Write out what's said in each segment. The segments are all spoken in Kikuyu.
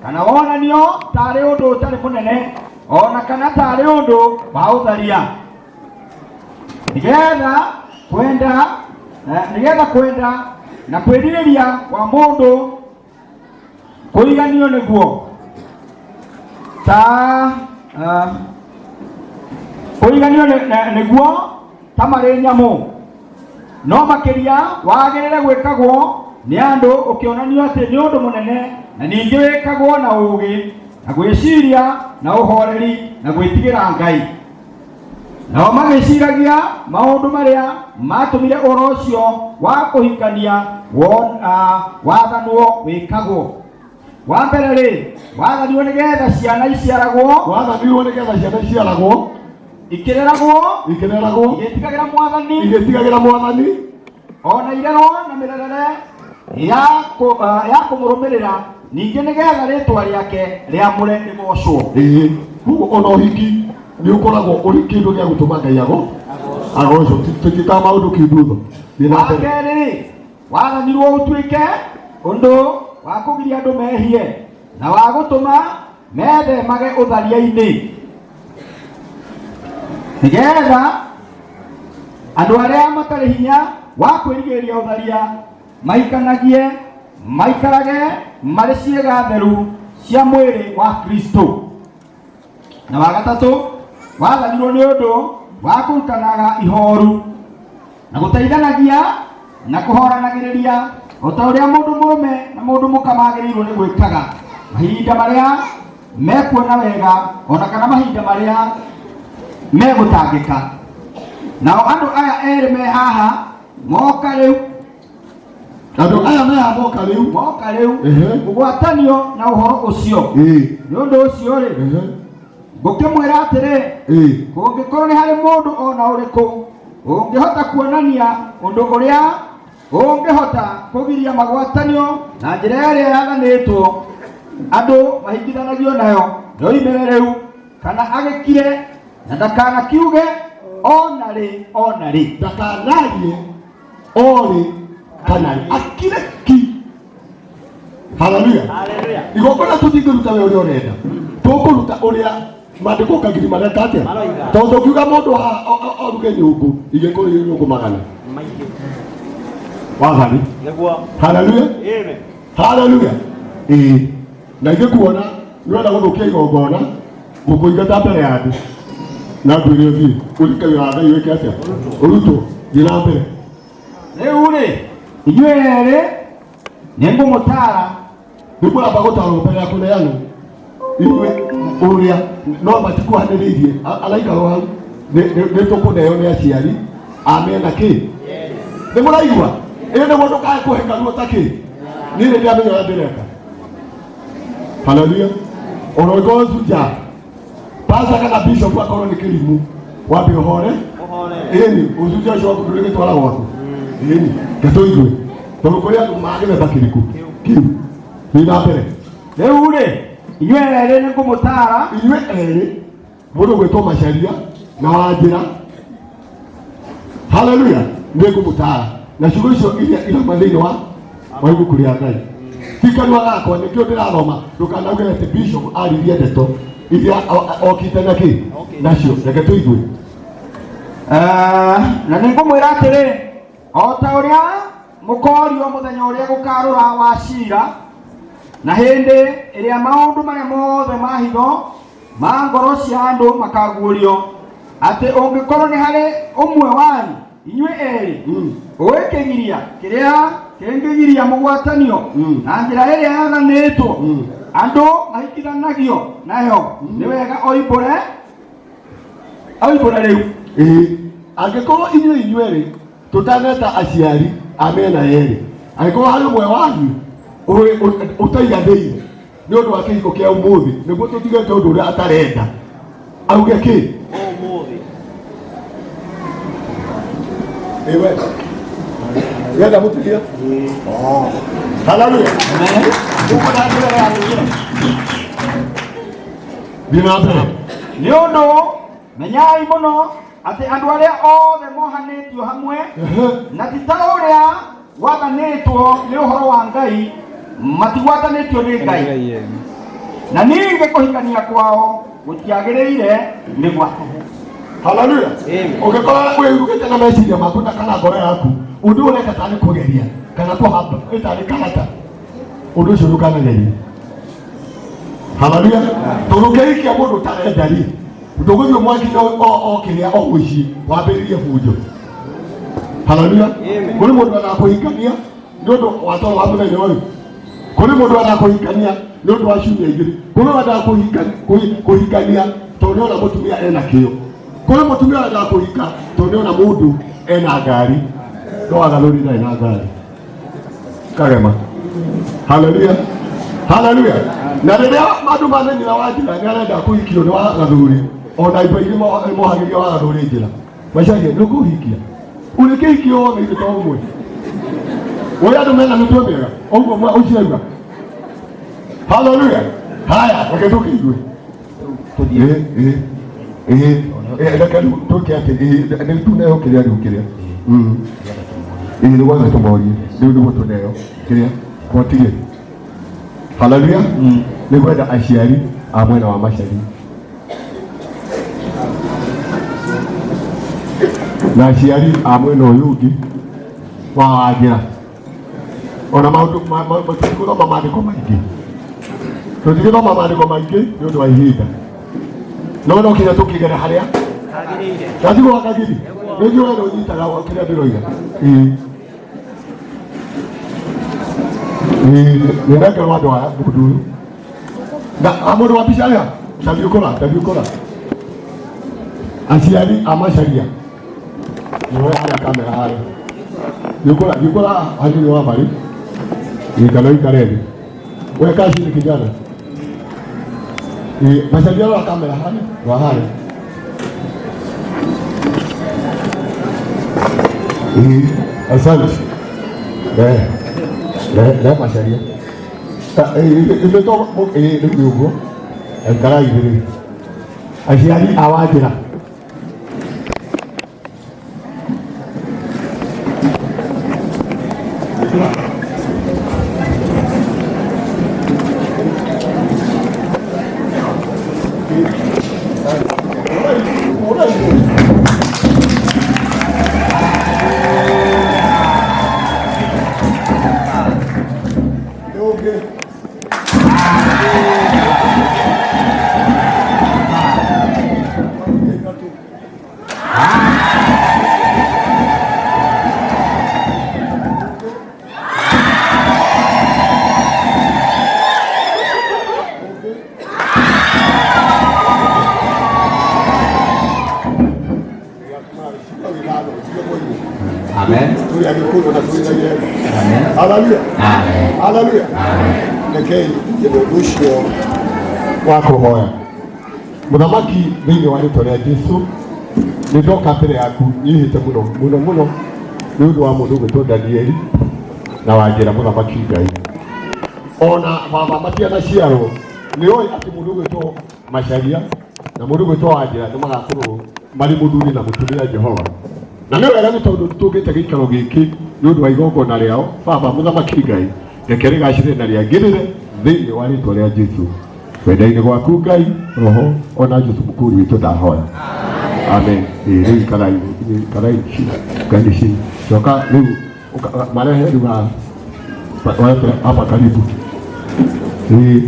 Kana wonanio tarĩ ũndũ ũtarĩ mũnene, ona kana tarĩ ũndũ wa ũtharia, nĩgetha kwenda nĩgetha kwenda na kwĩrirĩria kwa mũndũ kũiganio nĩguo ta kũiganio nĩguo ta marĩ nyamũ, no makĩria wagĩrĩre gwĩkagwo nĩ andũ ũkĩonanio atĩ nĩ ũndũ mũnene, na ningĩ wĩkagwo na ũũgĩ na gwĩciria na ũhoreri na gwĩtigĩra Ngai. Nao magĩciragia maũndũ marĩa matũmire ũhoro ũcio wa kũhikania wathanwo wĩkagwo. Wa mbere rĩ, wathanirwo nĩgetha ciana iciaragwo Wathanirwo nĩgetha ciana iciaragwo ikĩreragwo ikĩreragwo igĩtigagĩra Mwathani, igĩtigagĩra Mwathani, ona irerwo na mĩrerere ya kũmũrũmĩrĩra, ningĩ nĩgetha rĩtwa rĩake rĩamũre rĩgoocwo. Ĩĩ, koguo ona ũhiki nĩ ũkoragwo ũrĩ kĩndũ gĩa gũtũma Ngai agocwo. Tũtiĩkaga maũndũ kĩndutho. Thiĩ na Wa mbere. kerĩ rĩ, wathanirwo ũtuĩke ũndũ wa kũgiria andũ mehie na wa gũtũma methemage ũtharia-inĩ, nĩgetha andũ arĩa matarĩ hinya wa kwĩrigĩrĩria ũtharia maikanagie maikarage marĩ ciĩga theru cia mwĩrĩ wa Kristo. Na wa gatatũ, wathanirwo nĩ ũndũ wa kũrutanaga ihoru na gũteithanagia na kũhoranagĩrĩria, o ta ũrĩa mũndũ mũrũme na mũndũ mũka magĩrĩirwo nĩ gwĩkaga mahinda marĩa mekuona wega, ona kana mahinda marĩa megũtangĩka. Nao andũ aya erĩ me haha moka rĩu. Andũ aya me haha moka rĩu. Moka rĩu kũgwatanio na ũhoro ũcio. Nĩ ũndũ ũcio rĩ, ngũkĩmwĩra atĩrĩ, kũngĩkorwo nĩ harĩ mũndũ o na ũrĩkũ ũngĩhota kuonania ũndũ ũrĩa ũngĩhota kũgiria magwatanio na njĩra ĩrĩa yathanĩtwo andũ mahingithanagio nayo, nĩoimĩre rĩu kana agĩkire, na ndakanakiuge o na rĩ o na rĩ. Ndakanarie orĩ kana rĩ, akire ki. Haleluya! Haleluya. Igongona tũtingĩruta we ũrĩa ũrenda, tũkũruta ũrĩa maandĩko kagiri mareka atĩa. Maroiga. Tondũ ũkiuga mũndũ aruge nyũngũ igĩkorwo irĩ nyũngũ magana Maingĩ. Wathani. Nĩguo. Haleluya! Amen. Haleluya! Ĩĩ, na ingĩkuona nĩũrenda gũthũkia igongona, ngũkũingata mbere ya andũ na ngwĩre ũthiĩ ũrike wĩra wa Ngai wĩke atĩa, ũrutwo. Thiĩ na mbere. Rĩu rĩ, inyuĩ erĩ nĩ ngũmũtaara. Nĩ kũramba gũtarwo mbere ya kũneanwo. Inyuĩ ũrĩa no matikuhanĩrĩirie araikarwo hau, nĩ tũkũneo nĩ aciari a mĩena kĩ. Nĩ mũraigua? Ĩ nĩguo ndũkae kũhe karuo ta kĩ. Niĩ nĩ ndĩramenya ũrĩa ndĩreka. Haleluya! Ona ũngĩkorwo cunja pasta kana bishop akorwo nĩ kĩrimũ, wambe ũhore. Ũhorere. Ĩni ũcunja ũcio waku ndũrĩgĩtwara gwaku. Ĩni ketũigue tondũ kũrĩ andũ magĩthemba kĩrĩkũ kĩu. Thiĩ na mbere. Rĩu rĩ, inyuĩ erĩ nĩ ngũmũtaara. Inyuĩ erĩ, mũndũ gwĩtwo Macaria na Wanjĩra, haleluya, nĩ ngũmũtaara na ciugo icio iria irauma thĩinĩ wa ibuku rĩa Ngai, ti kanua gakwa. Nĩkĩo ndĩrathoma, ndũkanauge atĩ bishop aririe ndeto iria okite na kĩ nacio. Reke tũigue. Na nĩ ngũmwĩra atĩrĩ, o ta ũrĩa mũkorio mũthenya ũrĩa gũkarũra wa cira, na hĩndĩ ĩrĩa maũndũ marĩa mothe ma hitho ma ngoro cia andũ makaguũrio, atĩ ũngĩkorwo nĩ harĩ ũmwe wanyu inyuĩ erĩ ũĩ kĩgiria kĩrĩa kĩngĩgiria mũgwatanio na njĩra ĩrĩa yathanĩtwo andũ mahikithanagio nayo, nĩ wega oimbũre oimbũre rĩu. Ĩĩ, angĩkorwo inyuĩ inyuerĩ tũtaneta aciari a mĩena yerĩ, angĩkorwo harĩ ũmwe wanyu ũtaiganĩire nĩ ũndũ wa kĩhiko kĩa ũmũthĩ, nĩguo tũtigeke ũndũ ũrĩa atarenda, auge kĩ. Ũmũthĩ. Ĩwe wenda mũtumia. Haleluya! Ũguo na njĩra ya rũrĩrĩ. Thiĩ na mbere. Nĩ ũndũ menyai mũno atĩ andũ arĩa othe mohanĩtio hamwe na ti ta ũrĩa gwathanĩtwo nĩ ũhoro wa Ngai matigwatanĩtio nĩ Ngai. Na ningĩ kũhikania kwao gũtiagĩrĩire nĩ gwa tũhũ. Haleluya. Ũngĩkorwo wĩrugĩte na meciria maku na kana ngoro yaku, ũndũ ũyũ ũreka tarĩ kũgeria kana kũhamba ĩtarĩ kahata, ũndũ ũcio ndũkanagerie. Haleluya. Tondũ ũngĩhikia mũndũ ũtarenda rĩ, ndũgũthiĩ mwaki-inĩ o kĩrĩa o mũciĩ wambĩrĩrie bunjo. Haleluya. Kũrĩ mũndũ wendaga kũhikania nĩ ũndũ wa toro wa mũthenya ũyũ. Kũrĩ mũndũ wendaga kũhikania nĩ ũndũ wa ciumia igĩrĩ. Kũrĩ wendaga kũhikania tondũ nĩona mũtumia ena kĩo. Kũrĩ mũtumia wendaga kũhika tondũ nĩona mũndũ ena ngari. No agarũri ndarĩ na ngari. Kagema. Haleluya. Haleluya. Na rĩrĩa andũ mamenyire wa njĩra nĩ arenda kũhikio nĩ wa gathuri, ona indo ingĩ mohagĩria wa gathuri njĩra. Macaria nĩ ũkũhikia. Ũrĩ kĩhikio wothe ithe to ũmwe. Ũrĩa andũ mena mĩtwe mĩega, ũguo ũcio auga. Haleluya. Haya, reke tũkĩigue. Tũthiĩ. Ĩ, ĩ, ĩ, ĩ, reke rĩu twĩke atĩ, ĩ, nĩ tuneo kĩrĩa rĩu kĩrĩa. Ĩ, nĩ gwatha tũmorie. Rĩu nĩguo tũneo kĩrĩa gwatige. Haleluya. Nĩ kwenda aciari a mwena wa Macaria. Na aciari a mwena ũyũ ũngĩ wa Wanjĩra. Ona maũndũ tũtigũthoma maandĩko maingĩ. Tũtigũthoma maandĩko maingĩ nĩ ũndũ wa ihinda. No no kinya tũkĩgere harĩa na tiguo wakagiri nĩ njũĩ we nĩ ũnyitaga kĩrĩa ndĩroiga. Ĩĩ. Ĩĩ, nĩ nengerwo andũ aya mũndũ ũyũ na a mũndũ wa mbica ĩyo ndabiũkũra ndabiũkũra aciari a Macaria nĩwe harĩa kamera harĩa biũkũra biũkũra hanini wa mbarĩ. Ĩĩ, kana ũikare thĩ we kaci nĩ kijana. Ĩĩ, Macaria rora kamera harĩa wa harĩa. Ĩĩ, asante. Le le Macaria. Ithuĩ to ĩĩ rĩu nĩ ũguo aikarai thĩ rĩu aciari a Wanjĩra. Amen. Tũrĩ Agĩkũyũ na tũrĩ na iremba. Amen. Haleluya. Amen. Haleluya. Rekei nje na ũndũ ũcio wa kũhoya. Mũthamaki, thĩinĩ wa rĩtwa rĩa Jesu, nĩ ndoka mbere yaku nyihĩte mũno mũno mũno nĩ ũndũ wa mũndũ ũgwĩtwo Danieli na Wanjĩra. Mũthamaki Ngai, ona baba matianaciarwo nĩ oĩ atĩ mũndũ ũgwĩtwo Macaria na mũndũ ũgwĩtwo Wanjĩra nĩ magakorwo marĩ mũthuri na mũtumia. Jehova, na nĩ wega nĩ tondũ tũkĩte gĩikaro gĩkĩ nĩ ũndũ wa igongona rĩao. Baba Mũthamaki Ngai, reke rĩgacĩre na rĩangĩrĩre thĩinĩ wa rĩtwa rĩa Jesu. Wenda-inĩ gwaku Ngai roho ona Jesu mũkũri witũ ndahoya, amen. Ĩĩ, rĩu ikarai ikarai ikarai chini. Coka rĩu marehe rĩu haha. Walete hapa karibu. Ĩĩ.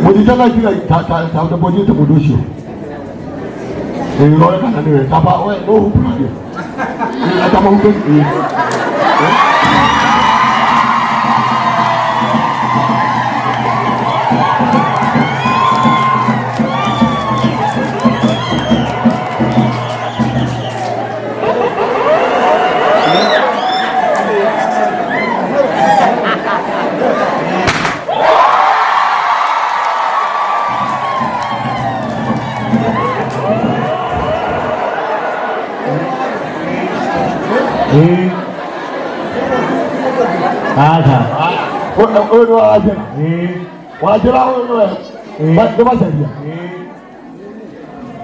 Mũnyitana njira ta ta ta ũtambũnyĩte mũndũ ũcio. Ĩĩ, rore kana nĩwe. Tamba we no humbũragie. Ĩĩ, ata mahumbĩ. Ĩĩ. Ĩĩ. Aca. Ũyũ nĩ Wanjĩra. Ĩĩ. Wanjĩra ũyũ nĩwe. Ĩĩ. Nĩ Macaria.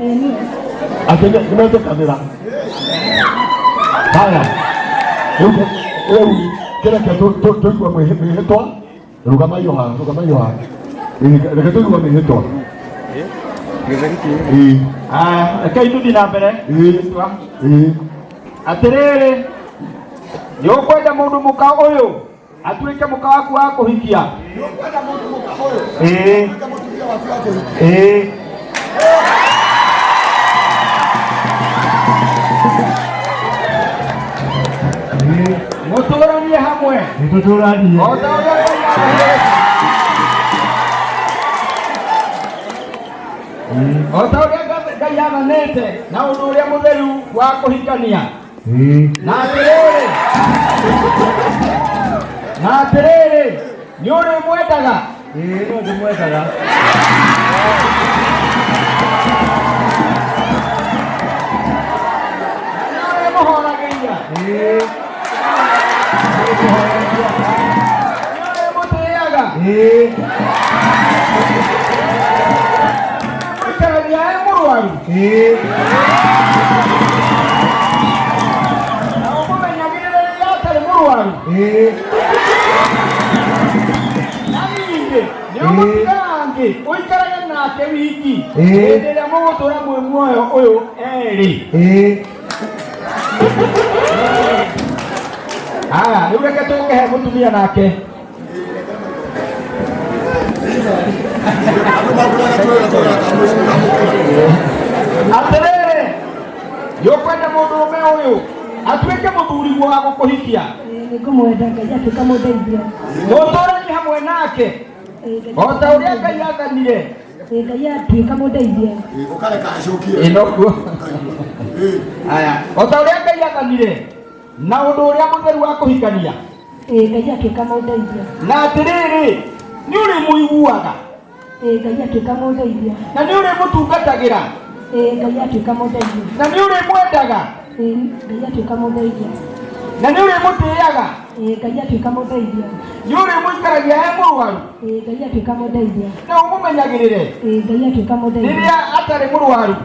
Ĩĩ. Atĩ nĩmetĩkanĩra. Haya. Rĩu kĩreke tũigue mwĩhĩtwa. Rũgamai o haha, rũgamai o haha. Ĩĩ, reke tũigue mĩhĩtwa. Ĩĩ. Aya, rekei tũthiĩ na mbere. Ĩĩ. Ĩĩ. Atĩrĩrĩ, nĩ ũkwenda mũndũ mũka ũyũ atuĩke mũka waku wa kũhikia? Nĩũkwenda mũndũ mũka ũyũ Ĩĩ. atuĩke mũtumia waku wa kũhikia? Ĩĩ. Mũtũranie hamwe Nĩtũtũranie. o ta ũrĩa Ngai aathanire. O ta ũrĩa Ngai aathanĩte na ũndũ ũrĩa mũtheru wa kũhikania. Na atĩrĩrĩ, na atĩrĩrĩ, nĩ ũrĩmwendaga? Ĩĩ, no ndĩmwendaga. Na nĩ ũrĩmũhoragĩria? Ĩĩ. Nĩ ũrĩmũtĩaga? Ĩĩ. Mũikaragia e mũrwaru? Ĩĩ. Na ũmũmenyagĩrĩre rĩrĩa atarĩ mũrwaru? Ĩĩ. Na ningĩ nĩ ũgũtiga angĩ ũikarage nake wiki Ĩĩ. hĩndĩ ĩrĩa mũgũtũra mwĩ muoyo ũyũ erĩ? Ĩĩ. Aya, rĩu reke tũkĩhe mũtumia nake. Andũ mambũraga tũrenda kũrora kamũkĩra. Atĩrĩrĩ, nĩ ũkwenda mũndũrũme ũyũ atuĩke mũthuriguo wa gũkũhikia? Nĩngũmwenda, Ngai atuĩka mũndeithia. Mũtũranie hamwe nake o ta ũrĩa Ngai aathanire. Ngai atuĩka mũndeithia. Ĩĩ, ũkareka acokie. Ĩ, noguo. Ĩĩ. Aya, o ta ũrĩa Ngai aathanire na ũndũ ũrĩa mũtheru wa kũhikania. Ngai atuĩka mũndeithia. Na atĩrĩrĩ, nĩ ũrĩmũiguaga? Ngai atuĩka mũndeithia. Na nĩ ũrĩmũtungatagĩra? Ngai atuĩka mũndeithia. Na nĩ ũrĩmwendaga? Ngai atuĩka mũndeithia. Na nĩ ũrĩmũtĩaga? Ngai atuĩka mũndeithia. Nĩ ũrĩmũikaragia e mũrwaru? Ngai atuĩka mũndeithia. Na ũmũmenyagĩrĩre? Ngai atuĩka mũndeithia. Rĩrĩa atarĩ mũrwaru?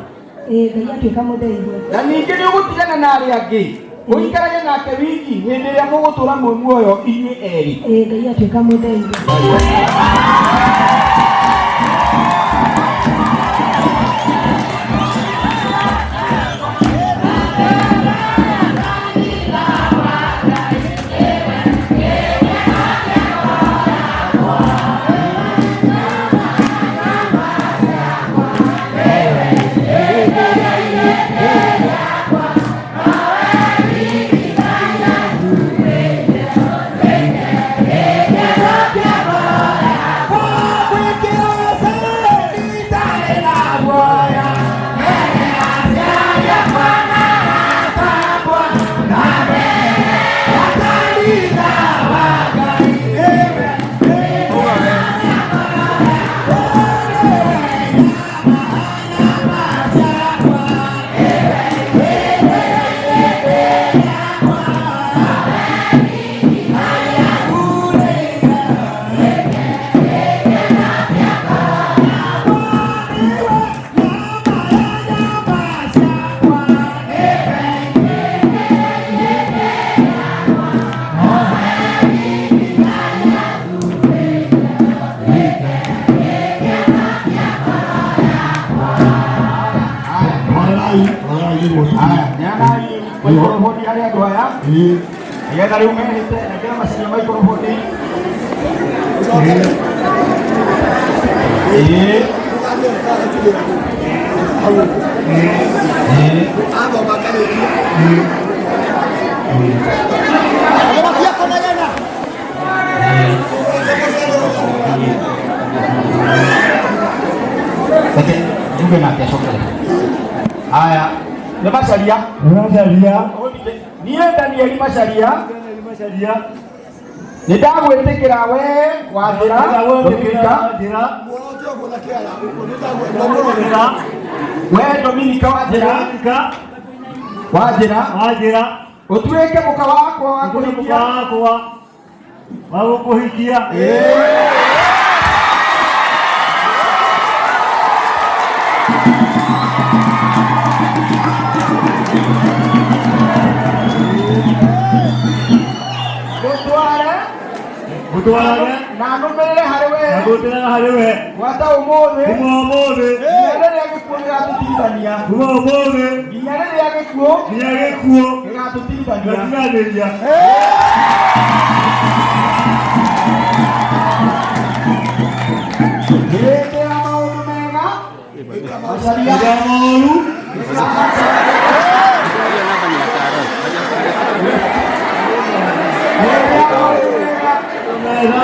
Ngai atuĩka mũndeithia. Na ningĩ nĩ ũgũtigana na arĩa angĩ ũikarage nake wiki hĩndĩ ĩrĩa mũgũtũra mwĩ muoyo inyuĩ erĩ? Ngai atuĩka mũndeithia. Rorai, rorai nĩguo. Aya, neanai maikoroboni harĩ andũ aya Ĩĩ. nĩgetha rĩu mehĩte. Nengera macinya maikoroboni. Ĩĩ. Ĩĩ. Athoma akarĩkia. Agĩmakia kũnegena. Reke njuge nake acokere. Aya, nĩ Macharia. Macharia. Niĩ Danieli Macharia Macharia. nĩ ndagwĩtĩkĩra we Wanjĩra Dominika. Njĩra. Muorote ũguo na kĩara, ũguo nĩ ndagwenda. We Dominika Wanjĩra. Dominika. Wanjĩra. Wanjĩra. Ũtuĩke mũka wakwa wa Mũka kũhikia. wakwa wa gũkũhikia. Mũtware. Mũtwarage. Na nũmĩrĩre harĩ Na we ngũtĩraga harĩ we. Gwata ũmũthĩ Kuma ũmũthĩ. Nginya rĩrĩa gĩkuũ gĩgatũtigithania. Kuma ũmũthĩ. Nginya rĩrĩa gĩkuũ Nginya gĩkuũ. Gĩgatũtigithania. Gĩgatiganĩria. Hĩndĩ ya maũndũ mega Macaria Hĩndĩ ya moru. Hĩndĩ ya maũndũ mega Mega.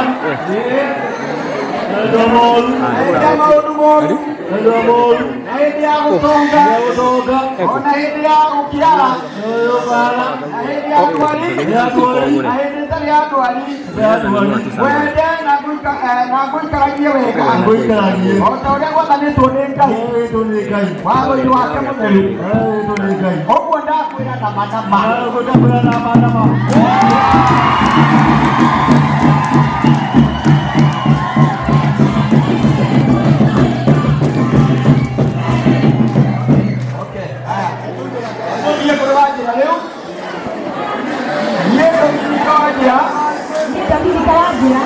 Hĩndĩ ya moru. Hĩndĩ ya maũndũ moru Hĩndĩ ya moru. Na hĩndĩ ya gũtonga Ya gũtonga. Ona hĩndĩ ya gũkĩara Yoyo bara. Na hĩndĩ ya ndwari Ya ndwari. Na hĩndĩ ĩtarĩ ya ndwari Ya ndwari. Wende na na ngũikaragie wega Ngũikaragie. O ta ũrĩa gwathanĩtwo nĩ Ngai Gwathanĩtwo nĩ Ngai. Watho-inĩ wake mũtheru. Gwathanĩtwo nĩ Ngai. Ũguo ndakwĩra nama nama. Ũguo ndakwĩra nama nama. Okay, haya. Tũthiĩ kũrĩ Wanjĩra rĩu. Niĩ Dominika Wanjĩra. Niĩ Dominika Wanjĩra.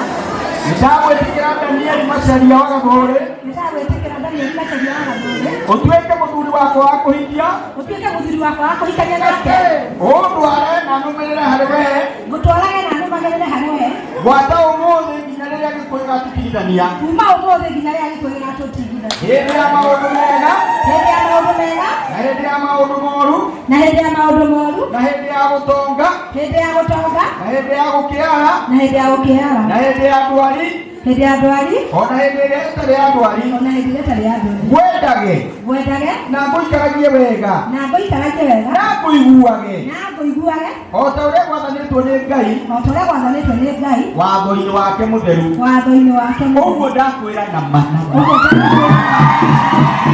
Nĩndagwĩtĩkĩra Danieli Macharia wa Gathũrĩ. Nĩndagwĩtĩkĩra Danieli Macharia wa Gathũrĩ. Ũtuĩke mũthuri wakwa wa kũhikia. Ũtuĩke mũthuri wakwa wa kũhikania nake. Ũndware na nũmĩrĩre harĩ wee. Ngũtwarage na nũmagĩrĩre harĩ we. Gwata ũmũthĩ nginya rĩrĩa gĩkuũ gĩgatũtigithania. Kuma ũmũthĩ nginya rĩrĩa gĩkuũ gĩgatũtigithania. Hĩndĩ ya maũndũ mega. Hĩndĩ ya maũndũ mega. Na hĩndĩ ya maũndũ moru. Na hĩndĩ ya maũndũ moru. Na hĩndĩ ya gũtonga. Hĩndĩ ya gũtonga. Na hĩndĩ ya gũkĩara. Na hĩndĩ ya gũkĩara. Na hĩndĩ ya ndwari. Hĩndĩ ya ndwari. Ona hĩndĩ ĩrĩa ĩtarĩ ya ndwari. Ona hĩndĩ ĩrĩa ĩtarĩ ya ndwari. Ngwendage. Ngwendage. Na ngũikaragie wega. Na ngũikaragie wega. Na ngũiguage. Na ngũiguage. O ta ũrĩa gwathanĩtwo nĩ Ngai. O ta ũrĩa gwathanĩtwo nĩ Ngai. Watho-inĩ wake mũtheru. Watho-inĩ wake mũtheru. Ũguo ndakwĩra nama nama. Ũguo ndakwĩra.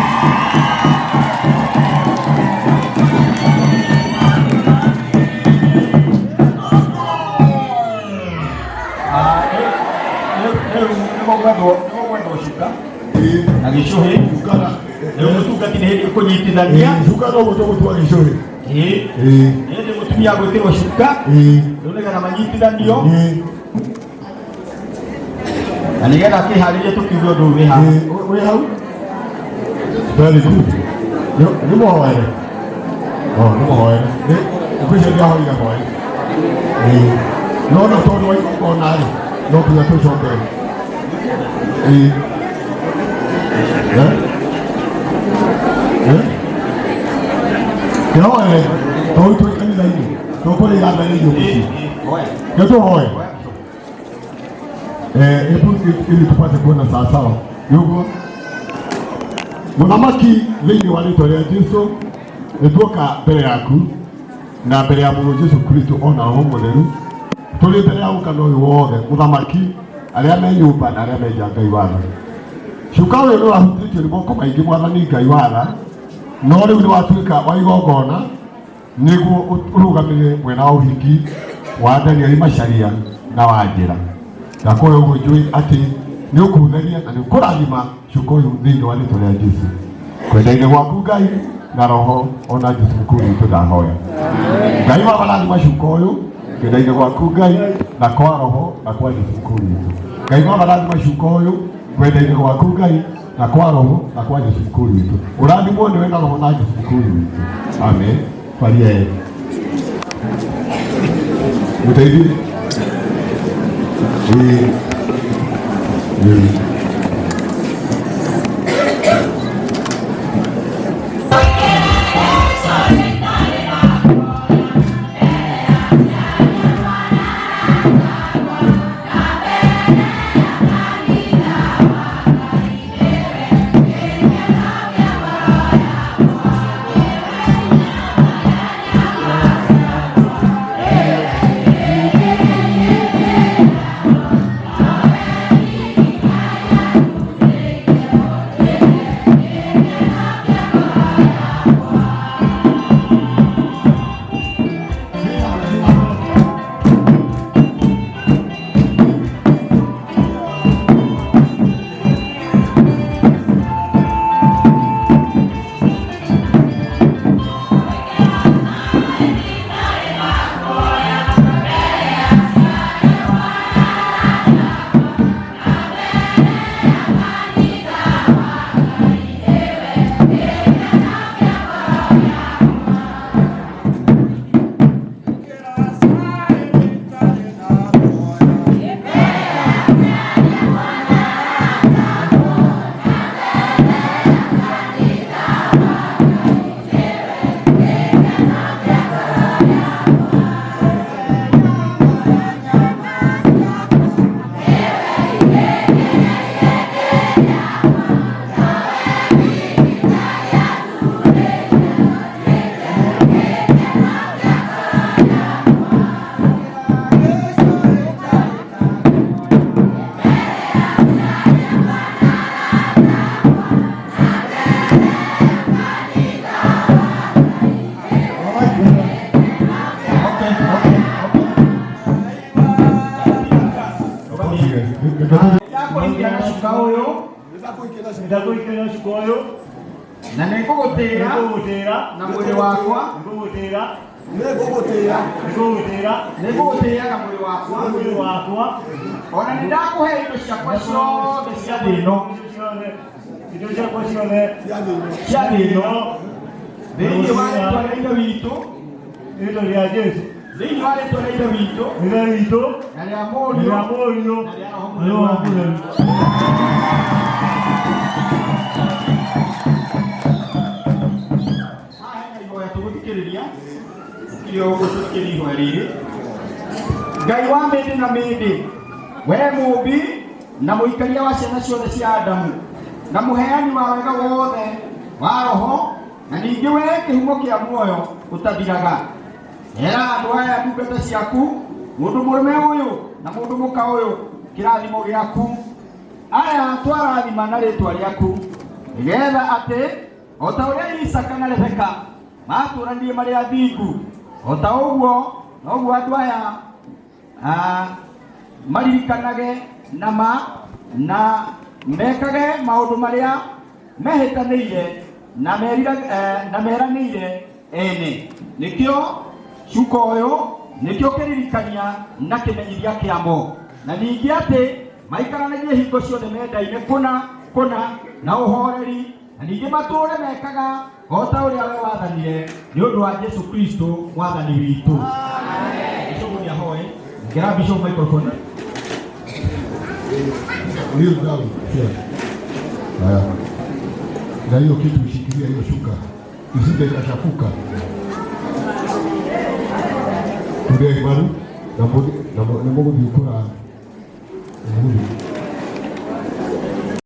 Rĩu nĩgũgwethwo cuka na gĩcũhĩ. Rĩu mũtungati nĩ hĩndĩ ũkũnyitithania. Cuka no guo tũgũtua gĩcũhĩ. Ĩĩ. Nĩ hĩndĩ mũtumia agwĩkĩrwo cuka. Rĩu nĩgetha manyitithanio. Na nĩgetha akĩharĩrie tũkiuge ũndũ ũyũ wĩ haha. Wĩ hau? Very good. Nĩ mũhoere. Oh, nĩ mũhoere. Ngwĩciria nĩahoire hoe. No no tondũ wa igongona rĩ, no nginya tũcoke. Ĩĩ. Eh? Eh? Kĩhoere, tondũ twĩ kanitha-inĩ, tũkũrĩra mbere irio mũciĩ. Nĩ tũhoe. Hebu ili tupate kuona sawa sawa. Nĩguo mũthamaki thĩinĩ wa rĩtwa rĩa Jesu nĩtuoka mbere yaku na mbere ya mũrũ Jesu Kristo ona roho mũtheru tũrĩ mbere ya ũngano ũyũ wothe mũthamaki arĩa me nyũmba na arĩa me nja Ngai watha cuka ũyũ nĩ wahutĩtio nĩ moko maingĩ mwathani Ngai watha no rĩu nĩ watuĩka wa igongona nĩguo ũrũgamĩrĩre mwena wa ũhiki wa Danieli Macharia na Wanjĩra ndakũhe ũguo njũĩ atĩ nĩ ũkũtheria na nĩ ũkũrathima cuka ũyũ thĩinĩ wa rĩtwa rĩa Jesu kwenda-inĩ gwaku Ngai na roho ona Jesu mũkuu witũ ndahoya Ngai baba rathima cuka ũyũ kwenda-inĩ gwaku Ngai na kwa roho na kwa Jesu mũkuu witũ Ngai baba rathima cuka ũyũ kwenda-inĩ gwaku Ngai na kwa roho na kwa Jesu mũkuu witũ ũrathimwo nĩwe na roho na Jesu mũkuu witũ amen twarie mũteithie. Ĩĩ. Ĩĩ. Ndakũhikia na cuka ũyũ. Na nĩ ngũgũtĩĩra Nĩngũgũtĩĩra. na mwĩrĩ wakwa. Nĩngũgũtĩĩra. Nĩngũgũtĩĩa. Nĩngũgũtĩĩra. Nĩ ngũgũtĩĩaga mwĩrĩ wakwa. Mwĩrĩ wakwa. Ona nĩ ndakũhe indo ciakwa ciothe cia thĩ ĩno. Indo ciakwa ciothe. Cia thĩ ĩno. Thĩinĩ wa rĩtwa rĩa Ithe witũ. Rĩtwa rĩa Jesũ. Thĩinĩ wa rĩtwa rĩa Ithe witũ. Ithe witũ. Na rĩa Mũriũ. Rĩa Mũriũ. Na rĩa Roho Na Roho Mũtheru. Haha hena ihoya tũgũthikĩrĩria ũkire ũguo tũthikĩrĩrie ihoya rĩrĩ. Ngai wa mĩndĩ na mĩndĩ, we mũũmbi na mũikaria wa ciana ciothe cia Adamu, na mũheani wa wega wothe wa roho, na ningĩ we kĩhumo kĩa muoyo ũtathiraga, hera andũ aya ndungata ciaku, mũndũ mũrũme ũyũ na mũndũ mũka ũyũ, kĩrathimo gĩaku. Aya twarathima na rĩtwa rĩaku, nĩgetha atĩ o ta ũrĩa Isaka na Rebeka matũranirie marĩ athingu, o ta ũguo noguo andũ aya maririkanage na ma na mekage maũndũ marĩa mehĩtanĩire na na meranĩire ene. Nĩkĩo cuka ũyũ nĩkĩo kĩririkania na kĩmenyithia kĩamo, na ningĩ atĩ maikaranagie hingo ciothe mendaine kũna kũna na ũhoreri, na ningĩ matũũre mekaga o ta ũrĩa we wathanire nĩ ũndũ wa Jesũ Kristo mwathani witũ. Bishop nĩ ahoe. Ngera Bishop microphone. Kneel down. Here. Haya. Na hiyo kitu ishikilia hiyo shuka isije ikachafuka. Tulia maru na na mũgũthiĩ kũra mũgũthiĩ.